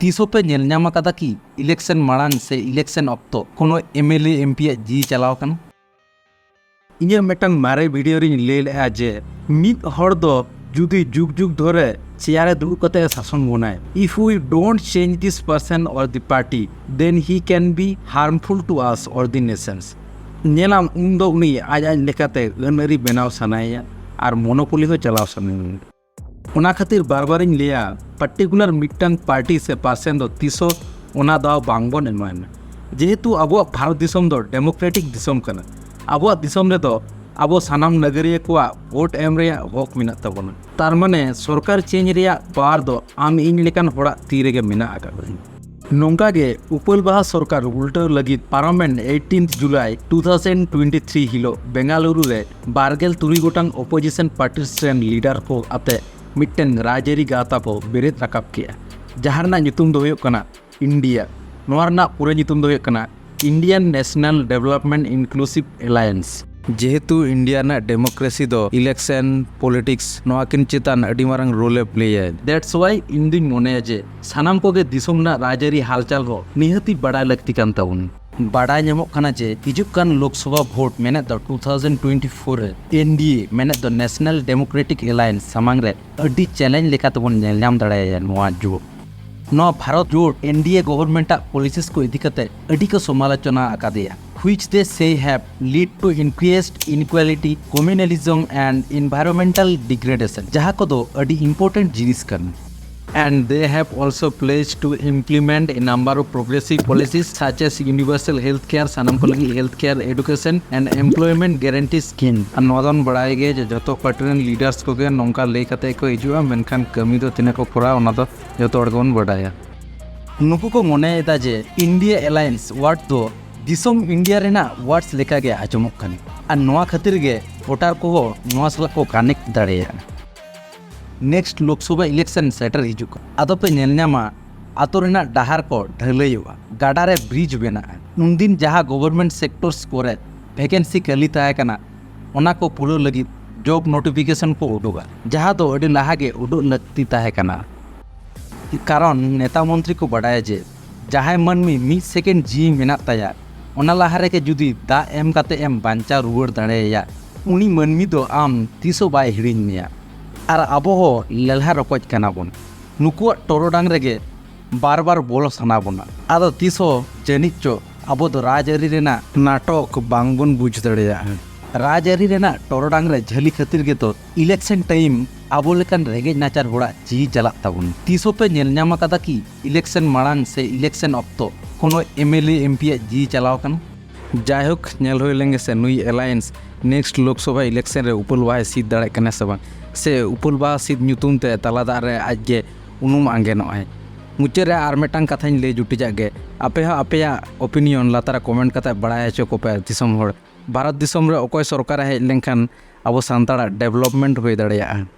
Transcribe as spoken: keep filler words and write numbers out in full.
ᱛᱤᱥ ᱦᱚᱸᱯᱮ ᱧᱮᱞ ᱧᱟᱢ ᱟᱠᱟᱫᱟ ᱠᱤ ᱤᱞᱮᱠᱥᱚᱱ ᱢᱟᱲᱟᱝ ᱥᱮ ᱤᱞᱮᱠᱥᱚᱱ ᱚᱠᱛᱚ ᱠᱳᱱᱳ M L A M P ᱭᱟᱜ ᱡᱤᱣᱤ ᱪᱟᱞᱟᱣ ᱟᱠᱟᱱᱟ? ᱤᱧᱟᱹᱜ ᱢᱤᱫᱴᱟᱝ ᱢᱟᱨᱮ ᱵᱷᱤᱰᱤᱭᱳ ᱨᱤᱧ ᱞᱟᱹᱭ ᱞᱮᱫᱼᱟ ᱡᱮ ᱢᱤᱫ ᱦᱚᱲ ᱫᱚ ᱡᱩᱫᱤ ᱡᱩᱜᱽ ᱡᱩᱜᱽ ᱫᱷᱚᱨᱮ ᱪᱮᱭᱟᱨ ᱨᱮ ᱫᱩᱲᱩᱵ ᱠᱟᱛᱮ ᱥᱟᱥᱚᱱ ᱵᱚᱱᱟᱭ, if we don't change this person or the party, then he can be harmful to us or the nations. ᱧᱮᱞᱟᱢ ᱩᱱ ᱫᱚ ᱩᱱᱤ ᱟᱡ ᱟᱡ ᱞᱮᱠᱟᱛᱮ ᱟᱹᱱ ᱟᱹᱨᱤ ᱵᱮᱱᱟᱣ ᱥᱟᱱᱟᱭᱮᱭᱟ ᱟᱨ ᱢᱚᱱᱳᱯᱚᱞᱤ ᱦᱚᱸ ᱪᱟᱞᱟᱣ ᱥᱟᱱᱟᱭᱮᱭᱟ᱾ ᱚᱱᱟ ᱠᱷᱟᱹᱛᱤᱨ ᱵᱟᱨ ᱵᱟᱨᱤᱧ ᱞᱟᱹᱭᱟ, ᱯᱟᱨᱴᱤᱠᱩᱞᱟᱨ ᱢᱤᱫᱴᱟᱝ ᱯᱟᱨᱴᱤ ᱥᱮ ᱯᱟᱨᱥᱮᱱ ᱫᱚ ᱛᱤᱥ ᱦᱚᱸ ᱚᱱᱟ ᱫᱟᱣ ᱵᱟᱝ ᱵᱚᱱ ᱮᱢᱟᱭ ᱢᱟ᱾ ᱡᱮᱦᱮᱛᱩ ᱟᱵᱚᱣᱟᱜ ᱵᱷᱟᱨᱚᱛ ᱫᱤᱥᱚᱢ ᱫᱚ ᱰᱮᱢᱳᱠᱨᱮᱴᱤᱠ ᱫᱤᱥᱚᱢ ᱠᱟᱱᱟ, ᱟᱵᱚᱣᱟᱜ ᱫᱤᱥᱚᱢ ᱨᱮᱫᱚ ᱟᱵᱚ ᱥᱟᱱᱟᱢ ᱱᱟᱜᱟᱨᱤᱭᱟᱹ ᱠᱚᱣᱟᱜ ᱵᱷᱳᱴ ᱮᱢ ᱨᱮᱭᱟᱜ ᱦᱚᱠ ᱢᱮᱱᱟᱜ ᱛᱟᱵᱚᱱᱟ᱾ ᱛᱟᱨ ᱢᱟᱱᱮ ᱥᱚᱨᱠᱟᱨ ᱪᱮᱧᱡᱽ ᱨᱮᱭᱟᱜ ᱯᱟᱣᱟᱨ ᱫᱚ ᱟᱢ ᱤᱧ ᱞᱮᱠᱟᱱ ᱦᱚᱲᱟᱜ ᱛᱤ ᱨᱮᱜᱮ ᱢᱮᱱᱟᱜ ᱟᱠᱟᱫᱟ᱾ ᱱᱚᱝᱠᱟ ᱜᱮ ᱩᱯᱟᱹᱞ ᱵᱟᱦᱟ ᱥᱚᱨᱠᱟᱨ ᱩᱞᱴᱟᱹᱣ ᱞᱟᱹᱜᱤᱫ ᱯᱟᱨᱚᱢᱮᱱ eighteen July two thousand twenty three ᱦᱤᱞᱳᱜ ᱵᱮᱝᱜᱟᱞᱩᱨᱩ ᱨᱮ ᱵᱟᱨ ᱜᱮᱞ ᱛᱩᱨᱩᱭ ᱜᱚᱴᱟᱝ ᱚᱯᱳᱡᱤᱥᱚᱱ ᱯᱟᱨᱴᱤᱥ ᱨᱮᱱ ᱞᱤᱰᱟᱨ ᱠᱚ ᱟᱛᱮ ᱢᱤᱫᱴᱟᱝ ᱨᱟᱡᱽᱟᱹᱨᱤ ᱜᱟᱶᱛᱟ ᱠᱚ ᱵᱮᱨᱮᱫ ᱨᱟᱠᱟᱵ ᱠᱮᱜᱼᱟ, ᱡᱟᱦᱟᱸ ᱨᱮᱱᱟᱜ ᱧᱩᱛᱩᱢ ᱫᱚ ᱦᱩᱭᱩᱜ ᱠᱟᱱᱟ ᱤᱱᱰᱤᱭᱟ᱾ ᱱᱚᱣᱟ ᱨᱮᱱᱟᱜ ᱯᱩᱨᱟᱹ ᱧᱩᱛᱩᱢ ᱫᱚ ᱦᱩᱭᱩᱜ ᱠᱟᱱᱟ Indian National Development Inclusive Alliance. ᱡᱮᱦᱮᱛᱩ ᱤᱱᱰᱤᱭᱟ ᱨᱮᱱᱟᱜ ᱰᱮᱢᱳᱠᱨᱮᱥᱤ ᱫᱚ ᱤᱞᱮᱠᱥᱚᱱ, ᱯᱚᱞᱤᱴᱤᱠᱥ ᱱᱚᱣᱟ ᱠᱤᱱ ᱪᱮᱛᱟᱱ ᱟᱹᱰᱤ ᱢᱟᱨᱟᱝ ᱨᱳᱞ ᱮ ᱯᱞᱮᱭᱟ᱾ That's why ᱤᱧ ᱫᱩᱧ ᱢᱚᱱᱮᱭᱟ ᱡᱮ ᱥᱟᱱᱟᱢ ᱠᱚᱜᱮ ᱫᱤᱥᱚᱢ ᱨᱮᱱᱟᱜ ᱨᱟᱡᱽᱟᱹᱨᱤ ᱦᱟᱞᱪᱟᱞ ᱦᱚᱸ ᱱᱤᱦᱟᱹᱛᱤ ᱵᱟᱰᱟᱭ ᱞᱟᱹᱠᱛᱤ ᱠᱟᱱ ᱛᱟᱵᱚᱱᱟ᱾ ᱵᱟᱰᱟᱭ ᱧᱟᱢᱚᱜ ᱠᱟᱱᱟ ᱡᱮ ᱦᱤᱡᱩᱜ ᱠᱟᱱ ᱞᱳᱠᱥᱚᱵᱷᱟ ᱵᱷᱳᱴ ᱢᱮᱱᱮᱫ ᱫᱚ two thousand twenty four ᱨᱮ ᱮᱱ ᱰᱤ ᱮ ᱢᱮᱱᱮᱫ ᱫᱚ ᱱᱮᱥᱱᱟᱞ ᱰᱮᱢᱳᱠᱨᱮᱴᱤᱠ ᱮᱞᱟᱭᱮᱱᱥ ᱥᱟᱢᱟᱝ ᱨᱮ ᱟᱹᱰᱤ ᱪᱮᱞᱮᱧᱡᱽ ᱞᱮᱠᱟ ᱛᱮᱵᱚᱱ ᱧᱮᱞ ᱧᱟᱢ ᱫᱟᱲᱮᱭᱟᱭᱟ ᱱᱚᱣᱟ ᱡᱳᱴ᱾ ᱱᱚᱣᱟ ᱵᱷᱟᱨᱚᱛ ᱡᱳᱴ ᱮᱱ ᱰᱤ ᱮ ᱜᱚᱵᱷᱚᱨᱱᱢᱮᱱᱴ ᱟᱜ ᱯᱚᱞᱤᱥᱤᱥ ᱠᱚ ᱤᱫᱤ ᱠᱟᱛᱮ ᱟᱹᱰᱤ ᱠᱚ ᱥᱚᱢᱟᱞᱳᱪᱚᱱᱟ ᱟᱠᱟᱫᱮᱭᱟ, which they say have lead to increased inequality, communalism and environmental degradation, ᱡᱟᱦᱟᱸ ᱠᱚᱫᱚ ᱟᱹᱰᱤ ᱤᱢᱯᱚᱨᱴᱮᱱᱴ ᱡᱤᱱᱤᱥ ᱠᱟᱱᱟ᱾ And they have also pledged to implement a number of progressive policies such as universal health care, ᱥᱟᱱᱟᱢ ᱠᱚ ᱞᱟᱹᱜᱤᱫ health care, education and employment guarantee scheme. ᱟᱨ ᱱᱚᱣᱟ ᱫᱚᱵᱚᱱ ᱵᱟᱲᱟᱭ ᱜᱮ ᱡᱮ ᱡᱚᱛᱚ ᱯᱟᱨᱴᱤ ᱨᱮᱱ ᱞᱤᱰᱟᱨᱥ ᱠᱚᱜᱮ ᱱᱚᱝᱠᱟ ᱞᱟᱹᱭ ᱠᱟᱛᱮ ᱠᱚ ᱦᱤᱡᱩᱜᱼᱟ, ᱢᱮᱱᱠᱷᱟᱱ ᱠᱟᱹᱢᱤ ᱫᱚ ᱛᱤᱱᱟᱹᱜ ᱠᱚ ᱠᱚᱨᱟᱣᱟ ᱚᱱᱟ ᱫᱚ ᱡᱚᱛᱚ ᱦᱚᱲ ᱜᱮᱵᱚᱱ ᱵᱟᱰᱟᱭᱟ᱾ ᱱᱩᱠᱩ ᱠᱚ ᱢᱚᱱᱮᱭᱮᱫᱟ ᱡᱮ ᱤᱱᱰᱤᱭᱟ ᱮᱞᱟᱭᱮᱱᱥ ᱣᱟᱨᱰ ᱫᱚ ᱫᱤᱥᱚᱢ ᱤᱱᱰᱤᱭᱟ ᱨᱮᱱᱟᱜ ᱣᱟᱨᱰᱥ ᱞᱮᱠᱟᱜᱮ ᱟᱸᱡᱚᱢᱚᱜ ᱠᱟᱱᱟ, ᱟᱨ ᱱᱚᱣᱟ ᱠᱷᱟᱹᱛᱤᱨ ᱜᱮ ᱵᱷᱳᱴᱟᱨ ᱠᱚᱦᱚᱸ ᱱᱚᱣᱟ ᱥᱟᱞᱟᱜ ᱠᱚ ᱠᱟᱱᱮᱠᱴ ᱫᱟᱲᱮᱭᱟᱜᱼᱟ᱾ ᱱᱮᱠᱥᱴ ᱞᱳᱠᱥᱚᱵᱷᱟ ᱤᱞᱮᱠᱥᱚᱱ ᱥᱮᱴᱮᱨ ᱦᱤᱡᱩᱜ ᱠᱟᱱᱟ, ᱟᱫᱚ ᱯᱮ ᱧᱮᱞ ᱧᱟᱢᱟ ᱟᱛᱳ ᱨᱮᱱᱟᱜ ᱰᱟᱦᱟᱨ ᱠᱚ ᱰᱷᱟᱹᱞᱟᱹᱭᱚᱜᱼᱟ, ᱜᱟᱰᱟ ᱨᱮ ᱵᱨᱤᱡᱽ ᱵᱮᱱᱟᱜᱼᱟ᱾ ᱩᱱᱫᱤᱱ ᱡᱟᱦᱟᱸ ᱜᱚᱵᱷᱚᱨᱱᱢᱮᱱᱴ ᱥᱮᱠᱴᱚᱨᱥ ᱠᱚᱨᱮ ᱵᱷᱮᱠᱮᱱᱥᱤ ᱠᱷᱟᱹᱞᱤ ᱛᱟᱦᱮᱸ ᱠᱟᱱᱟ, ᱚᱱᱟ ᱠᱚ ᱯᱩᱨᱟᱹᱣ ᱞᱟᱹᱜᱤᱫ ᱡᱚᱵ ᱱᱳᱴᱤᱯᱷᱤᱠᱮᱥᱚᱱ ᱠᱚ ᱩᱰᱩᱠᱟ, ᱡᱟᱦᱟᱸ ᱫᱚ ᱟᱹᱰᱤ ᱞᱟᱦᱟ ᱜᱮ ᱩᱰᱩᱠ ᱞᱟᱹᱠᱛᱤ ᱛᱟᱦᱮᱸ ᱠᱟᱱᱟ᱾ ᱠᱟᱨᱚᱱ ᱱᱮᱛᱟ ᱢᱚᱱᱛᱨᱤ ᱠᱚ ᱵᱟᱰᱟᱭᱟ ᱡᱮ ᱡᱟᱦᱟᱸᱭ ᱢᱟᱹᱱᱢᱤ ᱢᱤᱫ ᱥᱮᱠᱮᱱᱰ ᱡᱤᱣᱤ ᱢᱮᱱᱟᱜ ᱛᱟᱭᱟ, ᱚᱱᱟ ᱞᱟᱦᱟ ᱨᱮᱜᱮ ᱡᱩᱫᱤ ᱫᱟᱜ ᱮᱢ ᱠᱟᱛᱮ ᱮᱢ ᱵᱟᱧᱪᱟᱣ ᱨᱩᱣᱟᱹᱲ ᱫᱟᱲᱮᱭᱟᱭᱟ, ᱩᱱᱤ ᱢᱟᱹᱱᱢᱤ ᱫᱚ ᱟᱢ ᱛᱤᱥ ᱦᱚᱸ ᱵᱟᱭ ᱦᱤᱲᱤᱧ ᱢᱮᱭᱟ᱾ ᱟᱨ ᱟᱵᱚ ᱦᱚᱸ ᱞᱮᱞᱦᱟ ᱨᱚᱠᱚᱡ ᱠᱟᱱᱟ ᱵᱚᱱ, ᱱᱩᱠᱩᱣᱟᱜ ᱴᱚᱨᱚᱰᱟᱝ ᱨᱮᱜᱮ ᱵᱟᱨ ᱵᱟᱨ ᱵᱚᱞᱚ ᱥᱟᱱᱟ ᱵᱚᱱᱟ᱾ ᱟᱫᱚ ᱛᱤᱥ ᱦᱚᱸ ᱡᱟᱹᱱᱤᱡ ᱪᱚ ᱟᱵᱚ ᱫᱚ ᱨᱟᱡᱽᱟᱹᱨᱤ ᱨᱮᱱᱟᱜ ᱱᱟᱴᱚᱠ ᱵᱟᱝ ᱵᱚᱱ ᱵᱩᱡᱽ ᱫᱟᱲᱮᱭᱟᱜᱼᱟ᱾ ᱨᱟᱡᱽᱟᱹᱨᱤ ᱨᱮᱱᱟᱜ ᱴᱚᱨᱚᱰᱟᱝ ᱨᱮ ᱡᱷᱟᱹᱞᱤ ᱠᱷᱟᱹᱛᱤᱨ ᱜᱮᱛᱚ ᱤᱞᱮᱠᱥᱚᱱ ᱴᱟᱭᱤᱢ ᱟᱵᱚ ᱞᱮᱠᱟᱱ ᱨᱮᱸᱜᱮᱡ ᱱᱟᱪᱟᱨ ᱦᱚᱲᱟᱜ ᱡᱤᱣᱤ ᱪᱟᱞᱟᱜ ᱛᱟᱵᱚᱱᱟ᱾ ᱛᱤᱥ ᱦᱚᱸᱯᱮ ᱧᱮᱞ ᱧᱟᱢ ᱟᱠᱟᱫᱟ ᱠᱤ ᱤᱞᱮᱠᱥᱚᱱ ᱢᱟᱲᱟᱝ ᱥᱮ ᱤᱞᱮᱠᱥᱚᱱ ᱚᱠᱛᱚ ᱠᱳᱱᱳ M L A M P ᱭᱟᱜ ᱡᱤᱣᱤ ᱪᱟᱞᱟᱣ ᱟᱠᱟᱱᱟ? ᱡᱟᱭᱦᱳᱠ, ᱧᱮᱞ ᱦᱩᱭ ᱞᱮᱱ ᱜᱮᱥᱮ ᱱᱩᱭ ᱮᱞᱟᱭᱮᱱᱥ ᱱᱮᱠᱥᱴ ᱞᱳᱠᱥᱚᱵᱷᱟ ᱤᱞᱮᱠᱥᱚᱱ ᱨᱮ ᱩᱯᱟᱹᱞ ᱵᱟᱦᱟᱭ ᱥᱤᱫ ᱫᱟᱲᱮᱭᱟᱜ ᱠᱟᱱᱟ ᱥᱮ ᱵᱟᱝ, ᱥᱮ ᱩᱯᱟᱹᱞ ᱵᱟᱦᱟ ᱥᱤᱫ ᱧᱩᱛᱩᱢ ᱛᱮ ᱛᱟᱞᱟ ᱫᱟᱜ ᱨᱮ ᱟᱡ ᱜᱮ ᱩᱱᱩᱢ ᱟᱸᱜᱮᱱᱚᱜ ᱟᱭ᱾ ᱢᱩᱪᱟᱹᱫ ᱨᱮ ᱟᱨ ᱢᱤᱫᱴᱟᱝ ᱠᱟᱛᱷᱟᱧ ᱞᱟᱹᱭ ᱡᱩᱴᱤᱡᱟᱜ ᱜᱮ, ᱟᱯᱮ ᱦᱚᱸ ᱟᱯᱮᱭᱟᱜ ᱚᱯᱤᱱᱤᱭᱚᱱ ᱞᱟᱛᱟᱨ ᱨᱮ ᱠᱚᱢᱮᱱᱴ ᱠᱟᱛᱮ ᱵᱟᱲᱟᱭ ᱦᱚᱪᱚ ᱠᱚᱯᱮ ᱫᱤᱥᱚᱢ ᱦᱚᱲ᱾ ᱵᱷᱟᱨᱚᱛ ᱫᱤᱥᱚᱢ ᱨᱮ ᱚᱠᱚᱭ ᱥᱚᱨᱠᱟᱨᱮ ᱦᱮᱡ ᱞᱮᱱᱠᱷᱟᱱ ᱟᱵᱚ ᱥᱟᱱᱛᱟᱲᱟᱜ ᱰᱮᱵᱷᱞᱚᱯᱢᱮᱱᱴ ᱦᱩᱭ ᱫᱟᱲᱮᱭᱟᱜᱼᱟ?